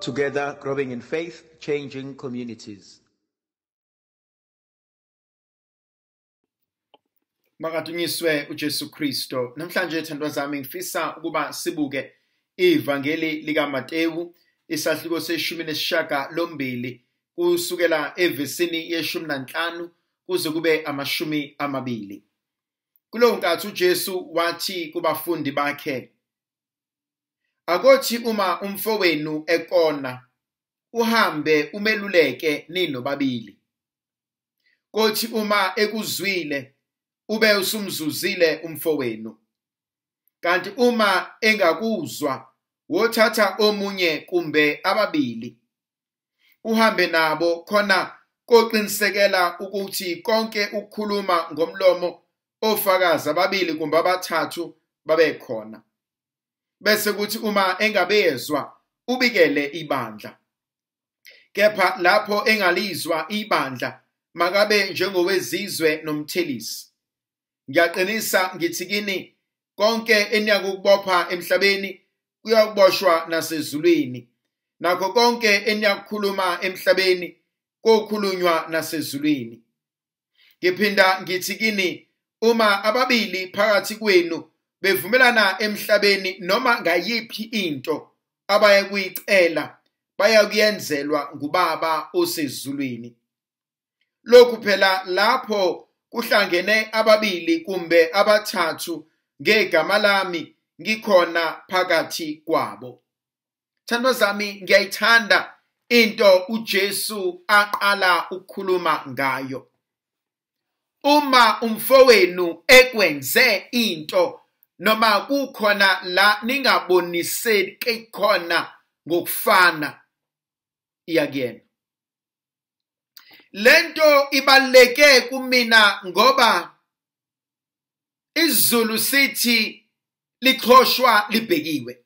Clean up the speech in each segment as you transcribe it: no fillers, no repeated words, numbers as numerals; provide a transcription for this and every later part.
Together, growing in faith, changing communities. Makadunyiswe uJesu Kristo. Namhlanje thandwa zami ngifisa ukuba sibuke ivangeli likaMateyu isahluko se-18 kusukela evesini ye-15 kuze kube 20. Kulowo nkathi uJesu wathi kubafundi bakhe, akothi uma umfowenu ekona uhambe umeluleke ninobabili. Kothi uma ekuzwile ube usumzuzile umfowenu. Kanti uma engakuzwa wothatha omunye kumbe ababili uhambe nabo, khona koqinisekela ukuthi konke ukukhuluma ngomlomo ofakazi ababili kumbe abathathu babekhona. Bese kuthi uma engabezwa ubikele ibandla. Kepha lapho engalizwa ibandla makabe njengowezizwe nomthelisi. Ngiyaqinisa ngithi kini, konke eniyakubopha emhlabeni kuyakuboshwa nasezulwini, nakho konke eniyakukhuluma emhlabeni kokhulunywa nasezulwini. Ngiphinda ngithi kini, uma ababili phakathi kwenu bevumelana emhlabeni noma ngayiphi into abayakuyicela, bayakuyenzelwa nguBaba osezulwini. Lokhu phela lapho kuhlangene ababili kumbe abathathu ngegama lami, ngikhona phakathi kwabo. Thandwa zami, ngiyayithanda into uJesu aqala ukukhuluma ngayo. Uma umfowenu ekwenze into noma kukhona la ningaboniseki khona ngokufana, iya kuyena. Lento ibaluleke kumina ngoba isiZulu sithi lixhoshwa libhekiwe,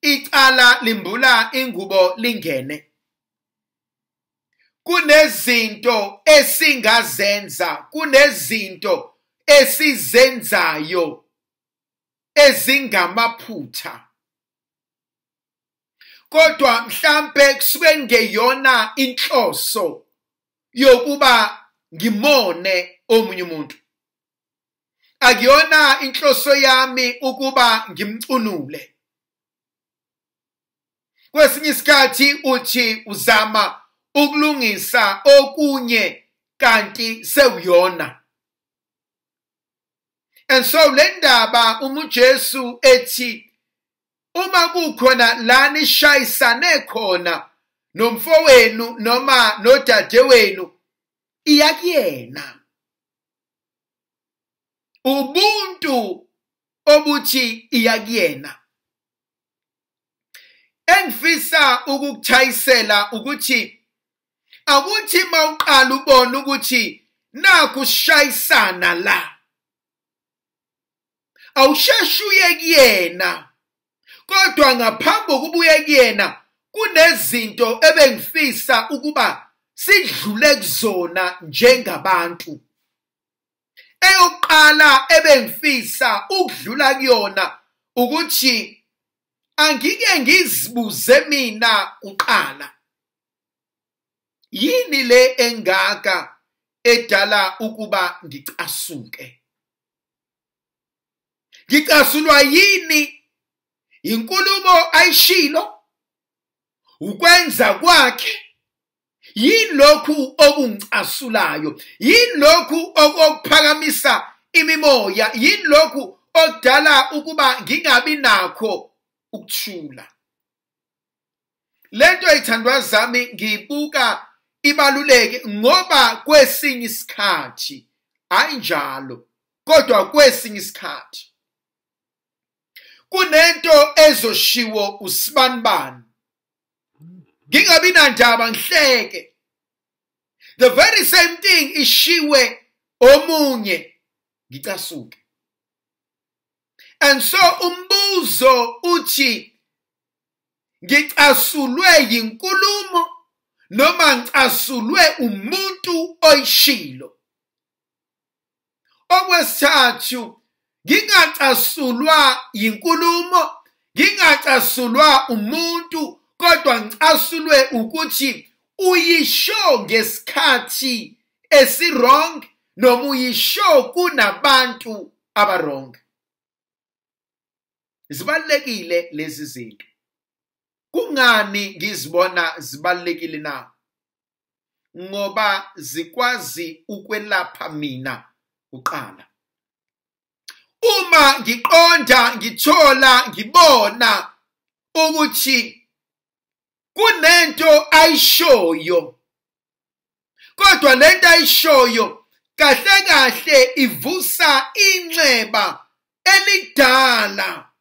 icala limbula ingubo lingene. Kunezinto esingazenza, kunezinto esizenzayo ezingamaphutha, kodwa mhlambe kusuke ngeyona inhloso yokuba ngimone omunye umuntu. Akuyona inhloso yami ukuba ngimcunule. Kwesinye isikhathi uthi uzama ukulungisa okunye kanti sewuyona. And so le ndaba uma uJesu ethi uma kukhona la nishayisane khona nomfowenu noma nodadewenu, iya kuyena. Ubuntu obuthi iya kuyena. Engifisa ukukuthayisela ukuthi akuthi mawuqala ubone ukuthi nakhu sishayisana la, awusheshe uye kuyena, kodwa ngaphambi kokubuya kuyena kunezinto ebengifisa ukuba sidlule kuzona njengabantu. Eyokuqala ebengifisa ukudlula kuyona ukuthi angike ngizibuze mina kuqala, yini le engaka edala ukuba ngicasuke? Ngicasulwa yini? Inkulumo ayishilo, ukwenza kwakhe. Yini lokhu okungicasulayo? Yini lokhu okuphakamisa imimoya? Yini lokhu okudala ukuba ngingabi nakho ukuthula? Lento ithandwa zami ngiyibuka ibaluleke ngoba kwesinye isikhathi ayinjalo, kodwa kwesinye isikhathi kunento ezoshiwo usibanibani, ngingabi nandaba ngihleke. The very same thing ishiwe omunye, ngicasuke. And so umbuzo uthi ngicasulwe yinkulumo noma ngicasulwe umuntu oyishilo? Okwesithathu, ngingacasulwa yinkulumo, Ngingacasulwa umuntu, kodwa ngicasulwe ukuthi uyisho ngesikhathi esi-wrong noma uyisho kunabantu aba-wrong. Zibalulekile lezi zinto. Kungani ngizibona zibalulekile na? Ngoba zikwazi ukwelapha mina uqala. Uma ngiqonda, ngithola, ngibona ukuthi kunento ayishoyo, kodwa lento ayishoyo kahle kahle ivusa inxeba elidala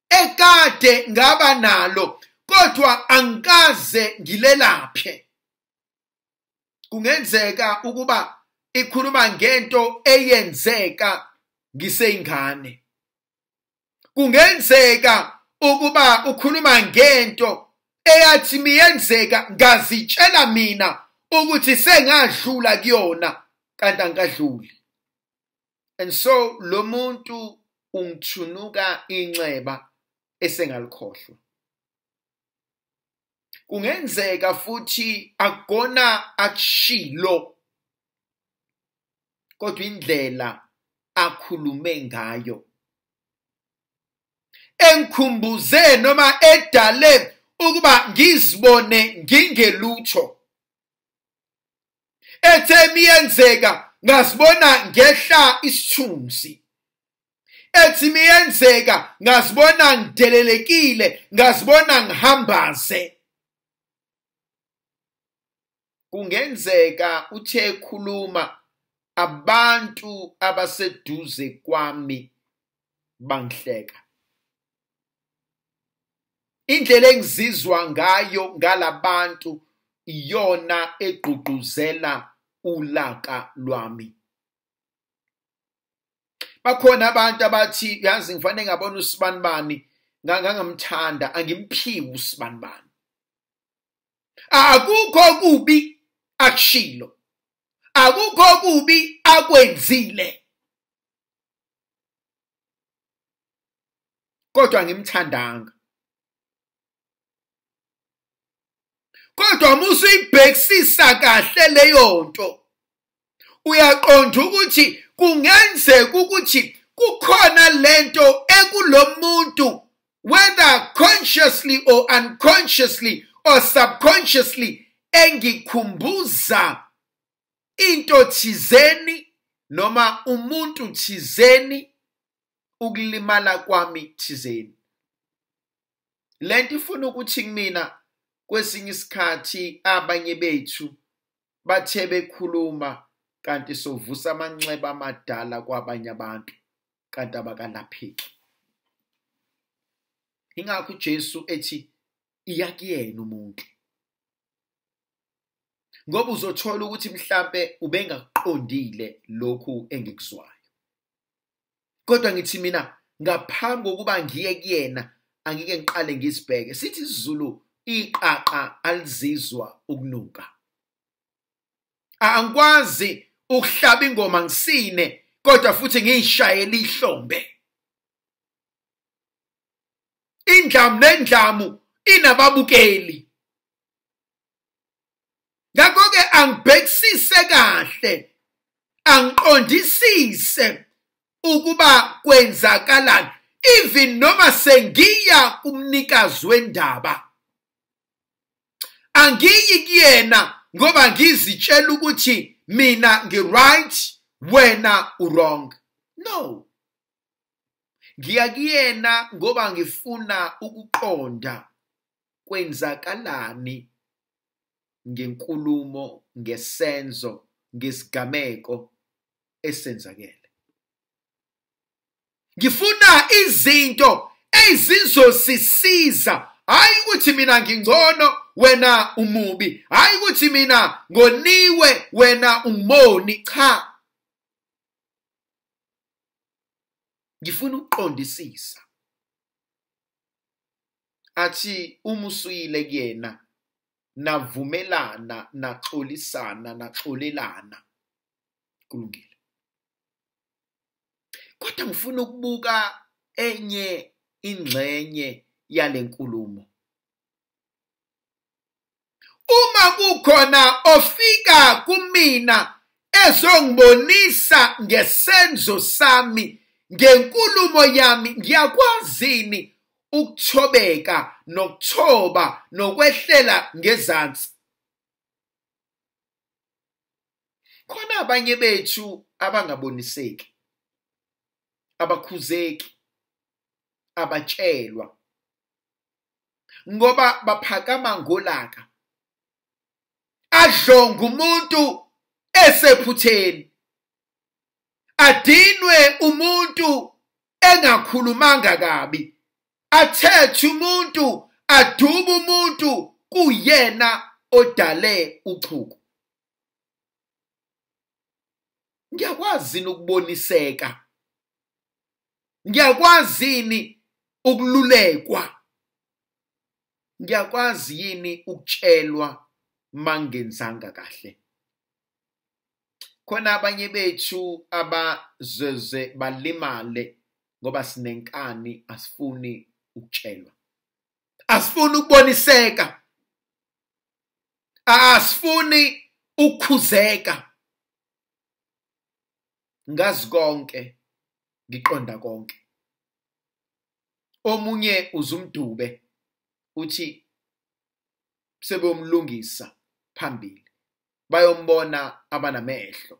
ekade ngaba nalo, kodwa angikaze ngilelaphe. Kungenzeka ukuba ikhuluma ngento eyenzeka ngiseyingane. Kungenzeka ukuba ukhuluma ngento eyathi miyenzeka ngazitshela mina ukuthi sengadlula kuyona, kanti angikadluli. And so lo muntu ungithunuka inxeba esengalikhohlwa. Kungenzeka futhi akugona akushilo, kodwa indlela akhulume ngayo engikhumbuze noma edale ukuba ngizibone ngingelutho. Ethe miyenzeka ngazibona ngehla isithunzi. Ethi miyenzeka ngazibona ngidelelekile, ngazibona ngihambaze. Kungenzeka uthe khuluma abantu abaseduze kwami bangihleka. Indlela engizizwa ngayo ngalabantu iyona egqugquzela ulaka lwami. Bakhona abantu abathi yazi ngifanele ngabona usibanibani, ngangamthanda, angimphiwe usibanibani. Akukho kubi akushilo, akukho kubi akwenzile, kodwa ngimthandanga. Kodwa musuyibhekisisa kahle leyo nto, uyaqonda ukuthi kungenzeka ukuthi kukhona lento ekulomuntu, whether consciously or unconsciously or subconsciously, engikhumbuza into thizeni noma umuntu thizeni, ukulimala kwami thizeni. Lento ifuna ukuthi kumina kwesinye isikhathi abanye bethu bathe bekhuluma kanti sovusa amanxeba amadala kwabanye abantu kanti abakalapheki. Ingakho uJesu ethi iya kuyena umuntu, ngoba uzothola ukuthi mhlambe ubengakuqondile lokhu engikuzwayo. Kodwa ngithi mina ngaphambi kokuba ngiye kuyena angike ngiqale ngizibheke. Sithi isiZulu iqaqa alizizwa ukunuka. Angikwazi ukuhlaba ingoma ngisine kodwa futhi ngiyishayele ihlombe. Indlamu nendlamu inababukeli. Ngakho-ke angibhekisise kahle, angiqondisise ukuba kwenzakalani, even noma sengiya kumnikazi wendaba. Angiyi kuyena ngoba ngizitshela ukuthi mina ngi-right, wena u-wrong. No. Ngiya kuyena ngoba ngifuna ukuqonda kwenzakalani ngenkulumo, ngesenzo, ngesigameko esenzakele. Ngifuna izinto ezizosisiza, hayi ukuthi mina ngingcono wena umubi, hayi ukuthi mina ngoniwe wena ungumoni. Cha, ngifuna ukuqondisisa. Athi uma usuyile kuyena navumelana, naxolisana, naxolelana, kulungile. Kodwa ngifuna ukubuka enye ingxenye yalenkulumo. Uma kukhona ofika kumina ezongibonisa ngesenzo sami, ngenkulumo yami, ngiyakwazini ukuthobeka nokuthoba nokwehlela ngezansi? Khona abanye bethu abangaboniseki, abakhuzeki, abatshelwa, ngoba baphakama ngolaka. Adlonga umuntu esephutheni, adinwe umuntu engakhulumanga kabi, athethe umuntu, aduba umuntu, kuyena odale uchuku. Ngiyakwazi ukuboniseka? Ngiyakwazi yini ukululekwa? Ngiyakwazi yini ukutshelwa mangenzanga kahle? Khona abanye bethu abazeze balimale ngoba sinenkani, asifuni ukutshelwa, asifuni ukuboniseka, asifuni ukukhuzeka. Ngazi konke, ngiqonda konke. Omunye uzumdube uthi sebomlungisa phambili, bayombona abanamehlo.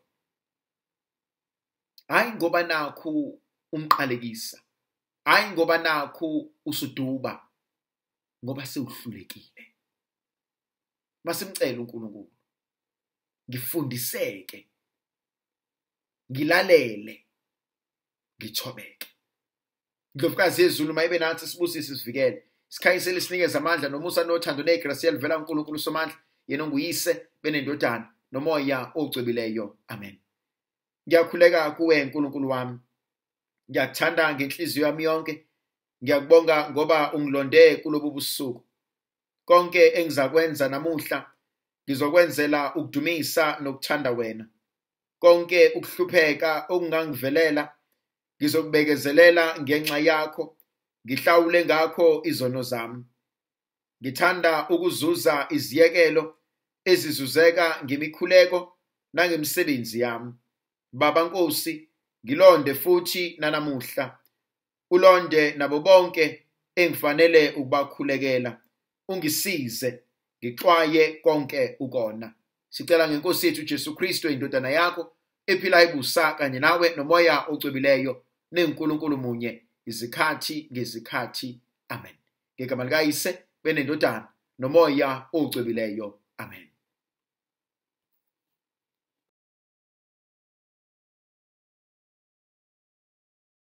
Hayi ngoba nakhu umqalekisa, hayi ngoba nakhu usuduba, ngoba sewuhlulekile. Masimcela uNkulunkulu, ngifundiseke, ngilalele, ngithobeke. Ndlovukazi yezulu mayibe nathi, sibusise, sivikele, sikhanyisele, sinikeze amandla nomusa nothando negrasi elivela kuNkulunkulu Somandla, yena onguyise benendodana nomoya ocwebileyo. Amen. Ngiyakhuleka kuwe Nkulunkulu wami, ngiyakuthanda ngenhliziyo yami yonke, ngiyakubonga ngoba ungilonde kulobu busuku. Konke engizakwenza namuhla ngizokwenzela ukudumisa nokuthanda wena. Konke ukuhlupheka okungangivelela ngizokubekezelela ngenxa yakho, ngihlawule ngakho izono zami. Ngithanda ukuzuza iziyekelo ezizuzeka ngemikhuleko nangemisebenzi yami. Baba Nkosi, ngilonde futhi nanamuhla, ulonde nabo bonke engifanele ukubakhulekela, ungisize ngixwaye konke ukona. Sicela ngenkosi yethu Jesu Kristu, indodana yakho, ephila ibusa kanye nawe nomoya ocwebileyo neNkulunkulu munye, izikhathi ngezikhathi. Amen. Ngegama likaYise benendodana nomoya ocwebileyo. Amen.